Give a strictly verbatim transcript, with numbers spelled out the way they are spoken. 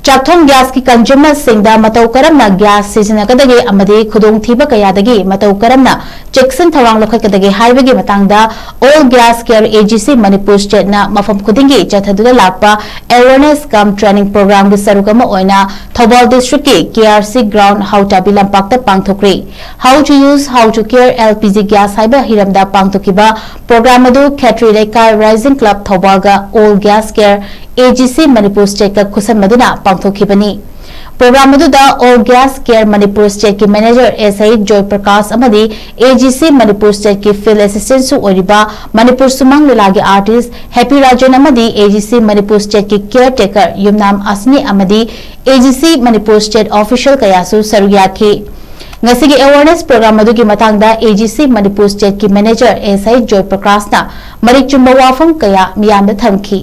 ꯆꯥꯛꯊꯣꯡ ꯒ꯭ꯌꯥꯁꯀꯤ ꯀꯟꯖꯨꯃꯔꯁꯤꯡꯗ ꯃꯇꯧ ꯀꯔꯝꯅ ꯒ꯭ꯌꯥꯁ ꯁꯤꯖꯤꯟꯅꯒꯗꯒꯦ ꯑꯃꯗꯤ ꯈꯨꯗꯣꯡꯊꯤꯕ ꯀꯌꯥꯗꯒꯤ ꯃꯇꯧ ꯀꯔꯝꯅ ꯆꯦꯛꯁꯤꯟ ꯊꯧꯔꯥꯡ ꯂꯧꯈꯠꯀꯗꯒꯦ ꯍꯥꯏꯕꯒꯤ ꯃꯇꯥꯡꯗ All Gas Care AGC Manipur State ꯅ ꯃꯐꯝ ꯈꯨꯗꯤꯡꯒꯤ ꯆꯠꯊꯗꯨꯅ ꯂꯥꯛꯄ Awareness cum Training Program ꯒꯤ ꯁꯔꯨꯛ ꯑꯃ ꯑꯣꯏꯅ ꯊꯧꯕꯥꯜ district ꯀꯤ KRC ground ꯍꯥꯎꯇꯥꯕꯤ ꯂꯝꯄꯥꯛꯇ ꯄꯥꯡꯊꯣꯛꯈ꯭ꯔꯤ꯫ How to use, how to care LPG gas ꯍꯥꯏꯕ ꯍꯤꯔꯝꯗ ꯄꯥꯡꯊꯣꯛꯈꯤꯕ program ꯑꯗꯨ ꯈꯦꯇ꯭ꯔꯤ ꯂꯩꯀꯥꯏ Rising Club ꯊꯧꯕꯥꯜꯒ All Gas Care AGC Manipur State ꯀ ꯈꯨꯠꯁꯟꯕꯗꯨꯅ ꯄꯥꯡꯊꯣꯛꯈꯤꯕꯅꯤ꯫ Program ꯑꯗꯨꯗ All Gas Care Manipur State ꯀꯤ manager SI ꯖꯣꯏ ꯄ꯭ꯔꯀꯥꯁ ꯑꯃꯗꯤ AGC Manipur State ꯀꯤ field assistant ꯁꯨ ꯑꯣꯏꯔꯤꯕ ꯃꯅꯤꯄꯨꯔ ꯁꯨꯃꯥꯡ ꯂꯤꯂꯥꯒꯤ artist ꯍꯦꯄꯤ ꯔꯥꯖꯟ ꯑꯃꯗꯤ AGC Manipur State ꯀꯤ caretaker ꯌꯨꯝꯅꯥꯝ ꯑꯁꯅꯤ ꯑꯃꯗꯤ AGC Manipur State official ꯀꯌꯥꯁꯨ ꯁꯔꯨꯛ ꯌꯥꯈꯤ꯫ ꯉꯁꯤꯒꯤ awareness program ꯑꯗꯨꯒꯤ ꯃꯇꯥꯡꯗ AGC Manipur State ꯀꯤ manager SI ꯖꯣꯏ ꯄ꯭ꯔꯀꯥꯁꯅ ꯃꯔꯤꯛ ꯆꯨꯝꯕ ꯋꯥꯐꯝ ꯀꯌꯥ ꯃꯤꯌꯥꯝꯗ ꯊꯝꯈꯤ꯫